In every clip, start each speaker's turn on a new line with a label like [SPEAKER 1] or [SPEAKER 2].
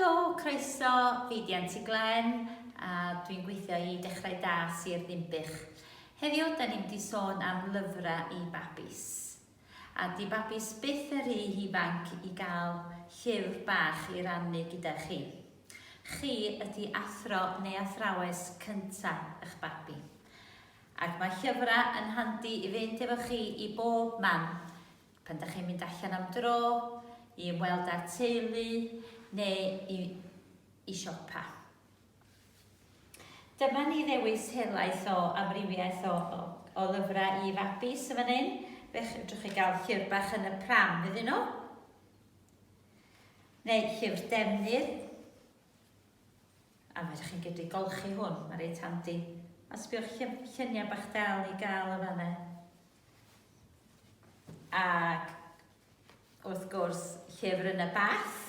[SPEAKER 1] Helo, croeso, fi di Anti Glen a dwi'n gweithio i Dechrau Da Sir Ddinbych. Heddiw, da ni'n mynd i sôn am lyfrau i babis. A di babis byth yn rhy ifanc i gael llyfr bach i rannu gyda chi. Chi ydi athro neu athrawes cynta ych babi. Ac mae llyfrau yn handi i fynd efo chi i bob man, pan da chi'n mynd allan am dro, i ymweld â'r teulu neu i, i siopa. Dyma ni ddewis helaeth o amrywiaeth o, o, o lyfrau i fabis yn fan hyn. Fe fedrwch chi gael llyfr bach yn y pram iddyn nhw. Neu llyfr defnydd. A fedrwch chi'n gydru golchi hwn, mae reit handi. A sbiwch lluniau bach del i gael yn fanna. Ac wrth gwrs, llyfr yn y bath.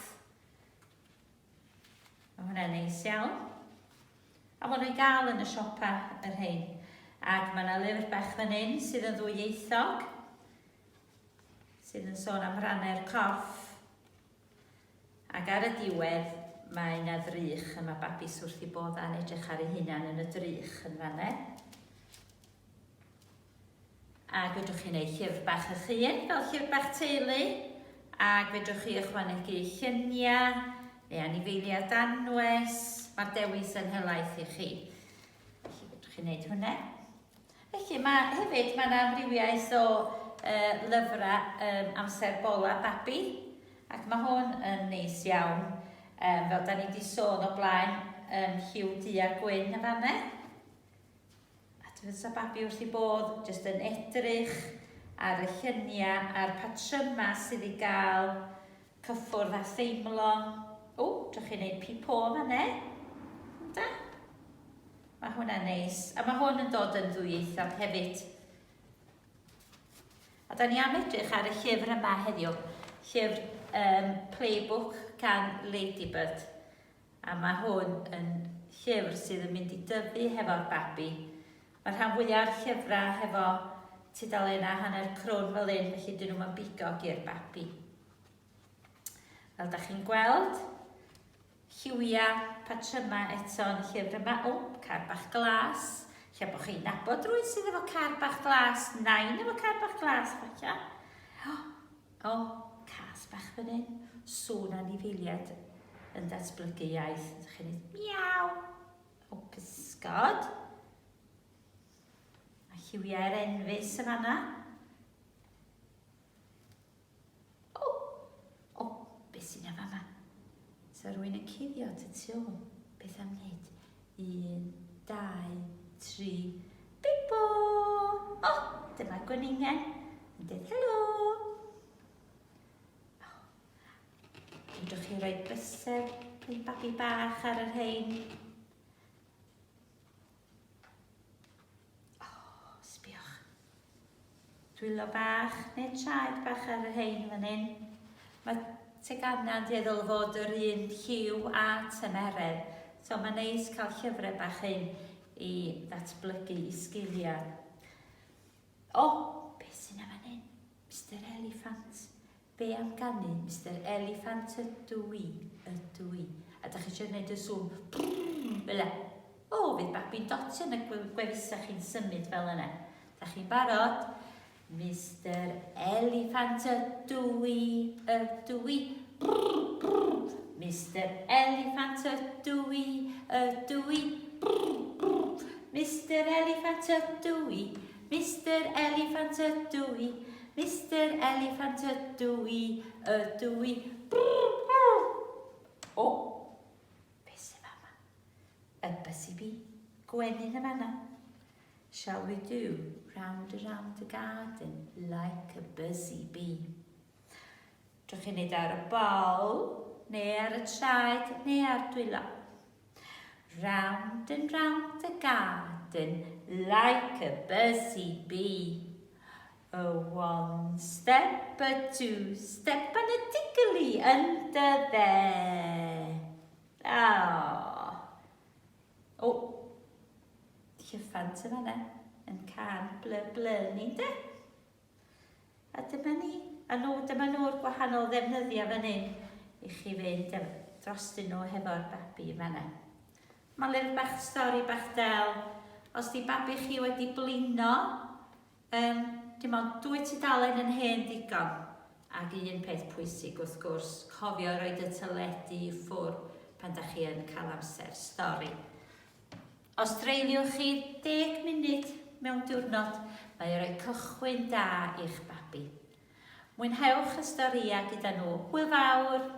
[SPEAKER 1] Mae hwnna'n neis iawn. A maen nhw'n gael yn y siopa yr rhain. Ac mae yna lyfr bach fan hyn sydd yn ddwyieithog, sydd yn sôn am rannau'r corff. Ac ar y diwedd, mae yna ddrych, a mae babis wrth i bodd a'n edrych ar ei hunan yn y drych yn fanna. Ac fedrwch chi wneud llyfr bach eich hun, fel llyfr bach teulu. Ac fedrwch chi ychwanegu lluniau neu anifeiliaid anwes. Mae'r dewis yn helaeth i chi. Felly fedrwch chi wneud hwnna. Felly mae hefyd mae yna amrywiaeth o uh, lyfrau um, amser bola babi. Ac mae hwn yn neis iawn. Um, fel da ni wedi sôn o blaen, um, lliw du a gwyn yn fanna. A fysa babi wrth ei bodd jyst yn edrych ar y lluniau a'r patrymau sydd i gael cyffwrdd a theimlo. O, drwch chi'n neud pi-po fan e. Ynda? Mae hwnna'n neis. A mae hwn yn dod yn ddwyieithog hefyd. A da ni am edrych ar y llyfr yma heddiw. Llyfr um, Playbook gan Ladybird. A mae hwn yn llyfr sydd yn mynd i dyfu hefo'r babi. Mae rhan fwyaf o'r llyfrau hefo tudalennau hanner crwn fel hyn, felly dyn nhw'n bigog i'r babi. Fel da chi'n gweld, lliwiau, patrymau eto yn y llyfr yma. O, car bach glas. Lle bod chi'n nabod rhywun sydd efo car bach glas, nain efo car bach glas, falle. O, cas bach fan hyn. Sŵn anifeiliaid yn datblygu iaith. Ydych chi'n neud miaw. O, pysgod. A lliwiau'r enfys yn fanna. O, o, beth sy'n yma fama? Sa rhywun yn cuddio ty tu ôl. Beth am wneud? Un, dau, tri, bibo! O, dyma gwningen yn dweud helo. Oh. Fedrwch chi roi bysedd neu babi bach ar y rhain. Oh, sbiwch. Dwylo bach neu traed bach ar y rhain fan hyn. Mae teganau'n dueddol o fod yr un lliw a tymeredd, so mae'n neis cael llyfrau bach hyn i ddatblygu i sgiliau. O, oh, beth sy'n fan hyn? Mr Elephant. Be am ganu Mister Eliffant ydw i, ydw i. A dach chi eisiau gwneud y sŵn brrrr fel 'na. O, fydd babi'n dotio yn y gwefusa chi'n symud fel yna. Dach chi'n barod? Mister Eliffant ydw i, ydw i. Brrr, brrr. Mister Eliffant ydw i, ydw i. Brrr, brrr. Mister Eliffant ydw i, Mister Eliffant ydw i, Mister Eliffant ydw i, ydw i. Brr, brr. O, beth sy'n fama? Y busy bee, gwenyn y fanna. Shall we do round and round the garden like a busy bee? Drwch chi'n neud ar y bol, neu ar y traed, neu ar dwylo. Round and round the garden like a busy bee. A one step, a two step and a tickly under there. Oh. Oh, llyffant yn fanna yn can bly bly ni de. A dyma ni. A nhw, dyma nhw'r gwahanol ddefnyddiau fan hyn i chi fynd efo. drostyn nhw hefo'r babi yn fanna. Mae lyfr bach stori bach del. Os di babi chi wedi blino, um, dim ond dwy tudalen yn hen ddigon. Ac un peth pwysig wrth gwrs, cofio roed y teledu i ffwr pan da chi yn cael amser stori. Os dreuliwch chi 10 munud mewn diwrnod, mae o'n rhoi cychwyn da i'ch babi. Mwynhewch y storïau gyda nhw. Hwyl fawr!